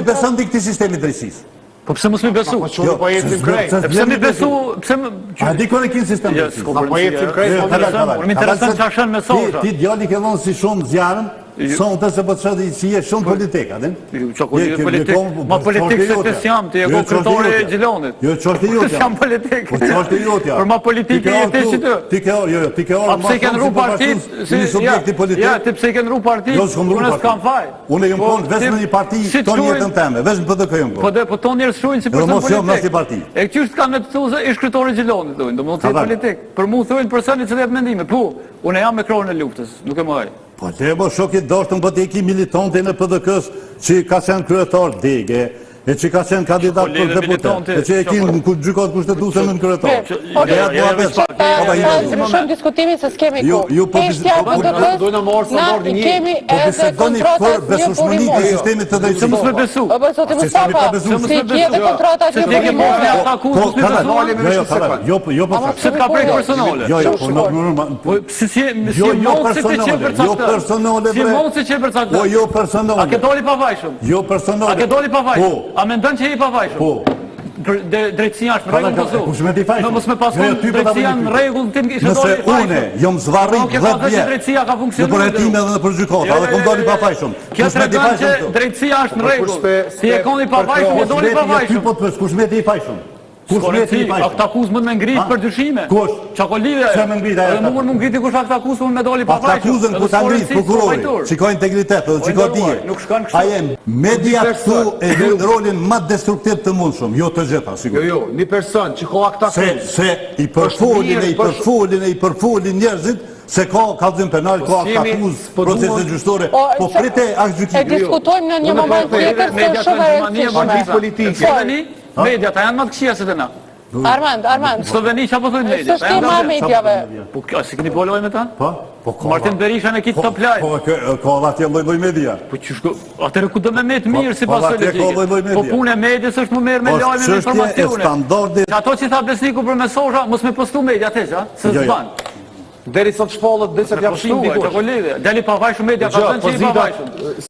beson ti këtij sistemi drejtësisë? Po pse mos mi besu? Po çuni po ecim krejt. E pse mi besu, pse më... A di kur e kin sistem Jo, drejtësisë? s'ko Po po ecim krejt, po Jo, kadal, kadal. Unë më intereson Kadal se çfarë shën mesazha. Ti, ti djali ke dhënë si shumë zjarëm, sonte se po të shoh si je shumë politik, a din? Jo, çka ku je politik? Ma politik se ti s'jam, ti je Jo, ko kryetari e Gjilanit. Jo, çështë jotja. S'jam politik. Po çështë jotja. Për ma politik Ti ke je ti ardhur si ty. Ti ke jo, jo, ti ke A ardhur pse i ke ndru partit? Si një subjekti politik. Ja, ti pse i ke ndru partit? Jo, s'kom ndru Unë s'kam parti. faj. Unë jam Po, kon veç ti- në një parti si ton quajnë- jetën teme, veç në PDK jam Po kon. dhe, po tonë njerëz shkruajnë si Edhe person mos jam politik. në asnjë parti. E qysh të kanë me të thonë se ish kryetari i Gjilanit thonë, domethënë ti je Ka dalë. politik. Për mua thonë personi që jep mendime. Po, unë jam me krahun e luftës, nuk e mohoj. Po le mo shok i dashtun, po ti e ki militantin e PDK-s që ka qenë kryetar dege, e që ka qenë kandidat Po, për lidhe deputet, militanti, e që e ki çka në gjykatë kushtetuese nën kryetar. Që- Po jo, ja jo, dua jo, vetë. pak, Po jo, ba jo, jo. jo, Ndryshojmë diskutimin se s'kemi Ju- kohë. ju po bis- Heshtja e po- po- PDK-s, dojna më orë na standardi një. kemi Po edhe bisedoni për kontratat një besueshmërinë e burimore. sistemit të Pse mos drejtësisë. me besu? O, po, zoti Sistemi Mustafa, pa besueshëm. si i ke edhe kontratat Se një ti ke burimore. pasur Po, aktakuzë, mos me kadal, besu. jo, jo, kadal, jo, po- jo, po Ama thash. Pse të ka prek personale? Jo, jo, po Shumë normal. Po si si si Jo, jo mund si ti që personale, jo përcakton? personale Si bre. mund si që përcakton? Po jo personale. A ke doli pafajshëm? Jo personale. A ke doli pafajshëm? Po. A mendon që je i pafajshëm? Po. Për de, drejtësia është në Kadal, rregull kadal, po kush me ti fajshëm? Në mos me pasun Jo, jo, ty po ta drejtësia bëj në pyetje. rregull ti ishe Nëse doli i fajshëm. une jam zvarrit Po, kjo 10 ka thënë që vjet. drejtësia ka Në funksionuar. për hetime dhe në për gjykata, Jo, dhe jo, kom jo, doli jo, jo. pafajshëm. Kjo Kush me ti tregon fajshëm që këtu? drejtësia është në Po, kush rregull. spe- Ti e koni pafajshëm, je doli Kush meti, ja, ty pafajshëm. po të pyes, kush meti i fajshëm? Kush S'ka meti i rëndësi, fajshëm? aktakuzë mund me ngrit Ha? për dyshime. Kush? Qa ko lidhje? Pse me ngrit ajo Edhe mu mund mu ngriti kush aktakuzë, unë me doli pafajshëm. Aktakuzën Edhe ku ta s'ka ngrit rëndësi, s'ka prokurori, fajtor. që ka integritet dhe që O, ka nderuar, dije. nuk shkon kështu. A jem, media Një person. këtu e luajnë rolin më destruktiv të mundshëm, jo të gjitha, Jo, sigurisht. jo, një person që ka Se, aktakuzë. se i përfolin, e i mirë, për- përfolin, e i përfolin njerëzit, se ka kallëzim penal, ka Po s'jemi- aktakuzë, s'po procese duam- gjyqësore, O, po se- prite E aktgjykimi. diskutojmë në një Unë po moment them, tjetër se Mediat është shumë e në Gjermani e rëndësishme. Parti politike. Sloveni, mediat, a janë më të këqija se të na. Armand, Armand. Sloveni, çfarë po thonë mediat? S'është tema e mediave. Po kjo, si keni po lojë me ta? Po, po ka. Martin Berisha në kitë top lajm. Po, ka ka edhe atje lloj-lloj media. Po qysh ko, atëherë ku do me met mirë Po, sipas po, atje ka logjikës? lloj-lloj media. Po punë e medias është më merr me Po, lajme me çështje e informacione. standardit- Që ato që tha Besniku për mesazha, mos me postu media atë, a? Se Jo, jo. s'ban. Deri sot shpallet, deri sa t'ja Po fshin shtu, dikush. çka ko lidhje? Deli pafajshëm media ka Dëgjo, thënë që i pozita- pafajshëm.